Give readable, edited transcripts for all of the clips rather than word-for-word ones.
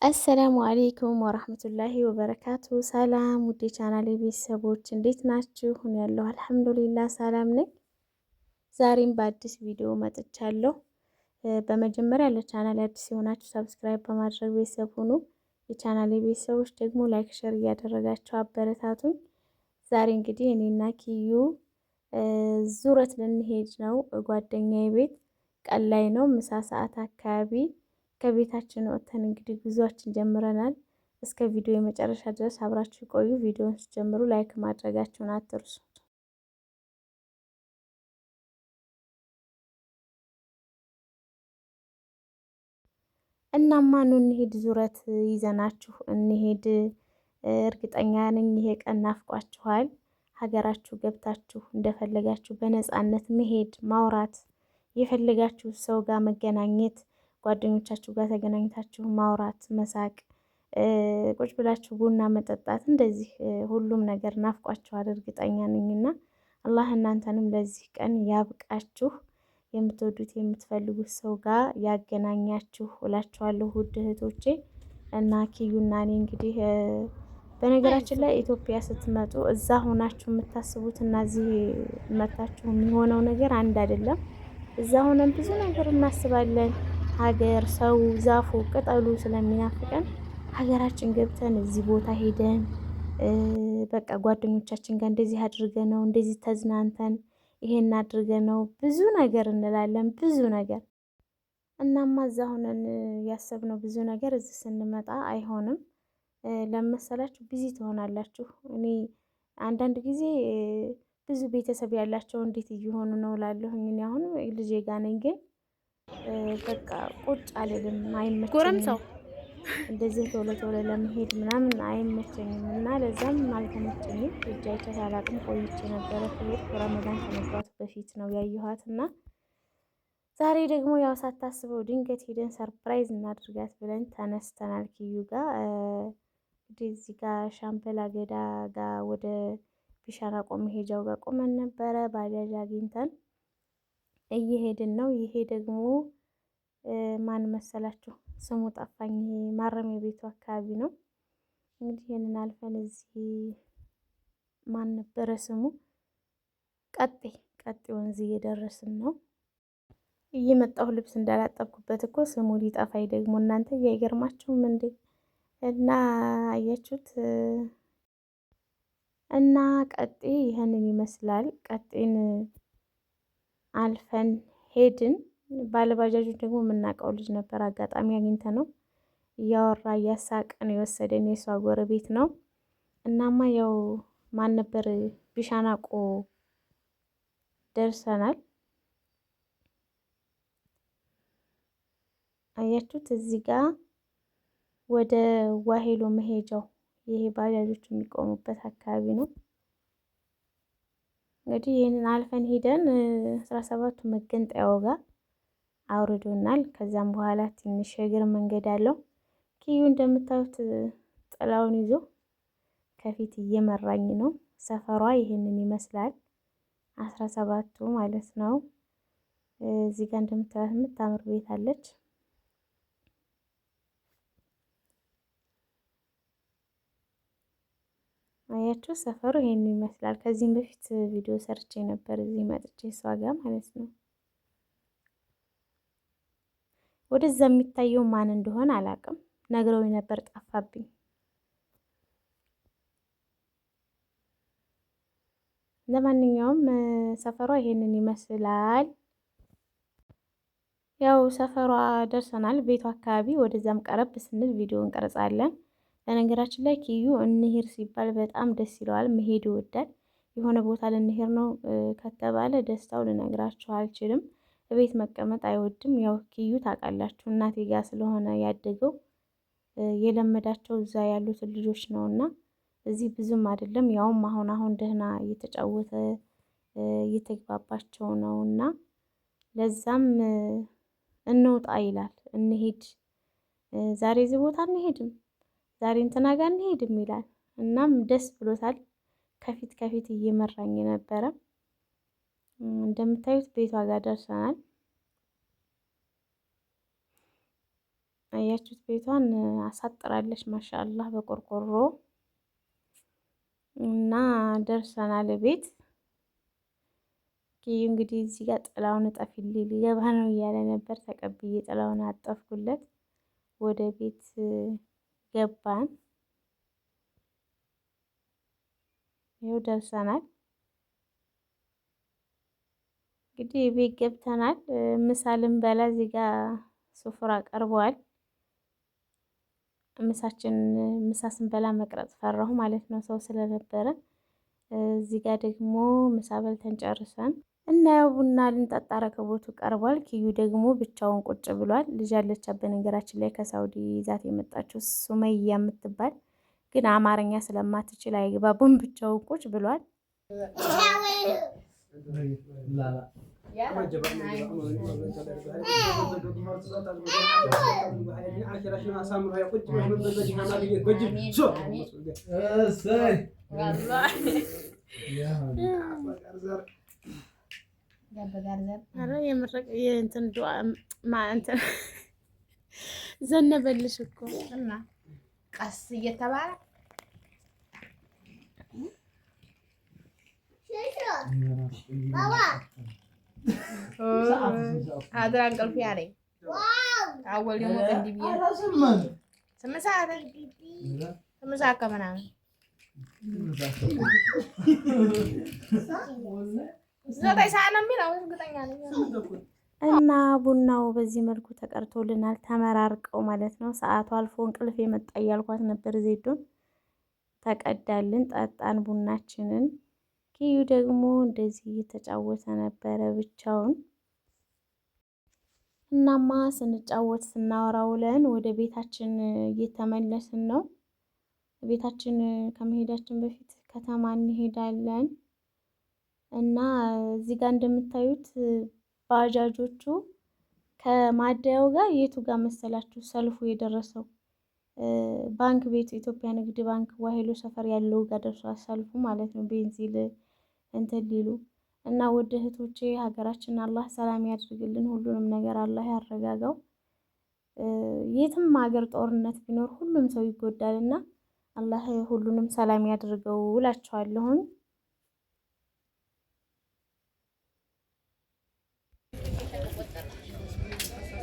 السلام عليكم ورحمة الله وبركاته። ሰላም ውዴ ቻናሌ ቤተሰቦች እንዴት ናችሁ? ሁን ያለሁ الحمد لله ሰላም ነኝ። ዛሬም በአዲስ ቪዲዮ መጥቻለሁ። በመጀመሪያ ለቻናሌ አዲስ የሆናችሁ subscribe በማድረግ ቤተሰብ ሁኑ። የቻናሌ ቤተሰቦች ደግሞ like፣ share እያደረጋችሁ አበረታቱኝ። ዛሬ እንግዲህ እኔና ኪዩ ዙረት ልንሄድ ነው ጓደኛዬ ቤት። ቀን ላይ ነው ምሳ ሰዓት አካባቢ ከቤታችን ወጥተን እንግዲህ ጉዟችን ጀምረናል። እስከ ቪዲዮ የመጨረሻ ድረስ አብራችሁ ቆዩ። ቪዲዮውን ስትጀምሩ like ማድረጋችሁን አትርሱ። እናማ ኑ እንሂድ፣ ዙረት ይዘናችሁ እንሂድ። እርግጠኛ ነኝ ይሄ ቀን ናፍቋችኋል። ሀገራችሁ ገብታችሁ እንደፈለጋችሁ በነፃነት መሄድ፣ ማውራት፣ የፈለጋችሁ ሰው ጋር መገናኘት፣ ጓደኞቻችሁ ጋር ተገናኝታችሁ ማውራት፣ መሳቅ፣ ቁጭ ብላችሁ ቡና መጠጣት፣ እንደዚህ ሁሉም ነገር ናፍቋችኋል እርግጠኛ ነኝና አላህ እናንተንም ለዚህ ቀን ያብቃችሁ። የምትወዱት የምትፈልጉት ሰው ጋር ያገናኛችሁ እላችኋለሁ ውድ እህቶቼ። እና ኪዩና እኔ እንግዲህ በነገራችን ላይ ኢትዮጵያ ስትመጡ እዛ ሆናችሁ የምታስቡት እና እዚህ መታችሁ የሚሆነው ነገር አንድ አይደለም። እዛ ሆነን ብዙ ነገር እናስባለን። ሀገር፣ ሰው፣ ዛፉ፣ ቅጠሉ ስለሚናፍቀን ሀገራችን ገብተን እዚህ ቦታ ሄደን በቃ ጓደኞቻችን ጋር እንደዚህ አድርገ ነው እንደዚህ ተዝናንተን ይሄን አድርገ ነው ብዙ ነገር እንላለን። ብዙ ነገር እናማ እዛ ሆነን ያሰብነው ብዙ ነገር እዚህ ስንመጣ አይሆንም። ለመሰላችሁ busy ትሆናላችሁ። እኔ አንዳንድ ጊዜ ብዙ ቤተሰብ ያላቸው እንዴት እየሆኑ ነው እላለሁኝ። እኔ አሁን ልጄ ጋ ነኝ፣ ግን በቃ ቁጭ አልልም፣ አይመቸኝም። እንደዚህ ቶሎ ቶሎ ለመሄድ ምናምን አይመቸኝም እና ለዛም አልተመቸኝም። እጅ አይቻት አላቅም ቆይቼ ነበረ። ከሄድኩ ረመዳን ከመግባቱ በፊት ነው ያየኋት እና ዛሬ ደግሞ ያው ሳታስበው ድንገት ሄደን surprise እናድርጋት ብለን ተነስተናል። ኪዩ ጋር እንግዲህ እዚህ ጋር ሻምበል አገዳ ጋር ወደ ቢሻራቆ መሄጃው ጋር ቆመን ነበረ። ባጃጅ አግኝተን እየሄድን ነው። ይሄ ደግሞ ማን መሰላችሁ? ስሙ ጠፋኝ። ይሄ ማረሚያ ቤቱ አካባቢ ነው። እንግዲህ ይህንን አልፈን እዚህ ማን ነበረ ስሙ? ቀጤ ቀጤ ወንዝ እየደረስን ነው። እየመጣሁ ልብስ እንዳላጠብኩበት እኮ ስሙ ሊጠፋኝ ደግሞ እናንተ እያይገርማችሁም እንዴ? እና አያችሁት እና ቀጤ ይህንን ይመስላል። ቀጤን አልፈን ሄድን። ባለባጃጁ ደግሞ የምናውቀው ልጅ ነበር፣ አጋጣሚ አግኝተ ነው እያወራ እያሳቀን የወሰደን የሷ ጎረቤት ነው። እናማ ያው ማን ነበር ቢሻናቆ ደርሰናል። አያችሁት እዚህ ጋር ወደ ዋሄሎ መሄጃው ይሄ ባጃጆቹ የሚቆሙበት አካባቢ ነው። እንግዲህ ይህንን አልፈን ሄደን 17ቱ መገንጠያው ጋር አውርዶናል። ከዛም በኋላ ትንሽ የእግር መንገድ አለው። ኪዩ እንደምታዩት ጥላውን ይዞ ከፊት እየመራኝ ነው። ሰፈሯ ይህንን ይመስላል። 17ቱ ማለት ነው። እዚህ ጋር እንደምታዩት የምታምር ቤት አለች። አያችሁ ሰፈሩ ይሄን ይመስላል። ከዚህም በፊት ቪዲዮ ሰርቼ ነበር እዚህ መጥቼ እሷ ጋር ማለት ነው። ወደዛ የሚታየው ማን እንደሆነ አላውቅም፣ ነግረውኝ ነበር ጠፋብኝ። ለማንኛውም ሰፈሯ ይሄንን ይመስላል። ያው ሰፈሯ ደርሰናል፣ ቤቷ አካባቢ። ወደዛም ቀረብ ስንል ቪዲዮ እንቀርጻለን። በነገራችን ላይ ኪዩ እንሂድ ሲባል በጣም ደስ ይለዋል፣ መሄድ ይወዳል። የሆነ ቦታ ልንሄድ ነው ከተባለ ደስታው ልነግራችሁ አልችልም። እቤት መቀመጥ አይወድም። ያው ኪዩ ታውቃላችሁ እናቴ ጋር ስለሆነ ያደገው የለመዳቸው እዛ ያሉትን ልጆች ነው እና እዚህ ብዙም አይደለም። ያውም አሁን አሁን ደህና እየተጫወተ እየተግባባቸው ነው እና ለዛም እንውጣ ይላል። እንሂድ ዛሬ እዚህ ቦታ እንሄድም ዛሬ እንትና ጋር እንሄድም ይላል። እናም ደስ ብሎታል። ከፊት ከፊት እየመራኝ ነበረ። እንደምታዩት ቤቷ ጋር ደርሰናል። አያችሁት? ቤቷን አሳጥራለች። ማሻአላህ በቆርቆሮ እና ደርሰናል ቤት። ኪዩ እንግዲህ እዚህ ጋር ጥላውን እጠፊልኝ ሊገባ ነው እያለ ነበር። ተቀብዬ ጥላውን አጠፍኩለት። ወደ ቤት ገባን። ይኸው ደርሰናል። እንግዲህ ቤት ገብተናል። ምሳ ልንበላ እዚህ ጋር ሱፍራ ቀርበዋል። ምሳችን ምሳ ስንበላ መቅረጽ ፈራሁ ማለት ነው፣ ሰው ስለነበረ። እዚህ ጋር ደግሞ ምሳ በልተን ጨርሰን እና ያው ቡና ልንጠጣ ረከቦቱ ቀርቧል። ኪዩ ደግሞ ብቻውን ቁጭ ብሏል። ልጅ አለቻት በነገራችን ላይ ከሳውዲ ይዛት የመጣችው ሱመያ የምትባል ግን አማርኛ ስለማትችል አይግባቡም። ብቻውን ቁጭ ብሏል። ዘነበልሽ እኮ እና ቀስ እየተባለ አድራ እንቅልፍ ያለኝ አወል ደግሞ ቅንድብ 8 ሰዓት 8 ሰዓት ከምናምን 9 ሰዓት ነው የሚለው እርግጠኛ ነኝ። እና ቡናው በዚህ መልኩ ተቀርቶልናል። ተመራርቀው ማለት ነው። ሰዓቱ አልፎ እንቅልፍ የመጣ እያልኳት ነበር ዜዶን። ተቀዳልን፣ ጠጣን ቡናችንን። ኪዩ ደግሞ እንደዚህ እየተጫወተ ነበረ ብቻውን። እናማ ስንጫወት ስናወራ ውለን ወደ ቤታችን እየተመለስን ነው። ቤታችን ከመሄዳችን በፊት ከተማ እንሄዳለን እና እዚህ ጋር እንደምታዩት ባጃጆቹ ከማደያው ጋር የቱ ጋር መሰላችሁ ሰልፉ የደረሰው? ባንክ ቤቱ ኢትዮጵያ ንግድ ባንክ ዋሄሎ ሰፈር ያለው ጋር ደርሷል ሰልፉ ማለት ነው። ቤንዚል እንትን ሊሉ እና ውድ እህቶቼ ሀገራችን አላህ ሰላም ያድርግልን። ሁሉንም ነገር አላህ ያረጋጋው። የትም ሀገር ጦርነት ቢኖር ሁሉም ሰው ይጎዳል እና አላህ ሁሉንም ሰላም ያድርገው እላችኋለሁኝ።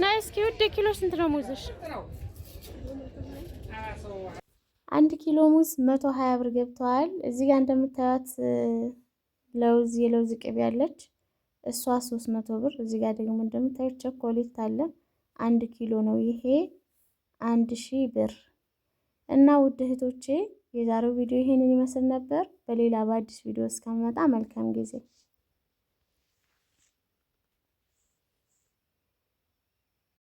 ናይ እስኪ ውድ ኪሎ ስንት ነው ሙዝሽ? 1 ኪሎ ሙዝ 120 ብር ገብተዋል። እዚህ ጋር እንደምታዩት ለውዝ የለውዝ ቅቤ አለች፣ እሷ 300 ብር። እዚህ ጋር ደግሞ እንደምታዩት ቸኮሌት አለ፣ 1 ኪሎ ነው ይሄ 1000 ብር። እና ውድ እህቶቼ የዛሬው ቪዲዮ ይሄንን ይመስል ነበር። በሌላ በአዲስ ቪዲዮ እስከምመጣ መልካም ጊዜ።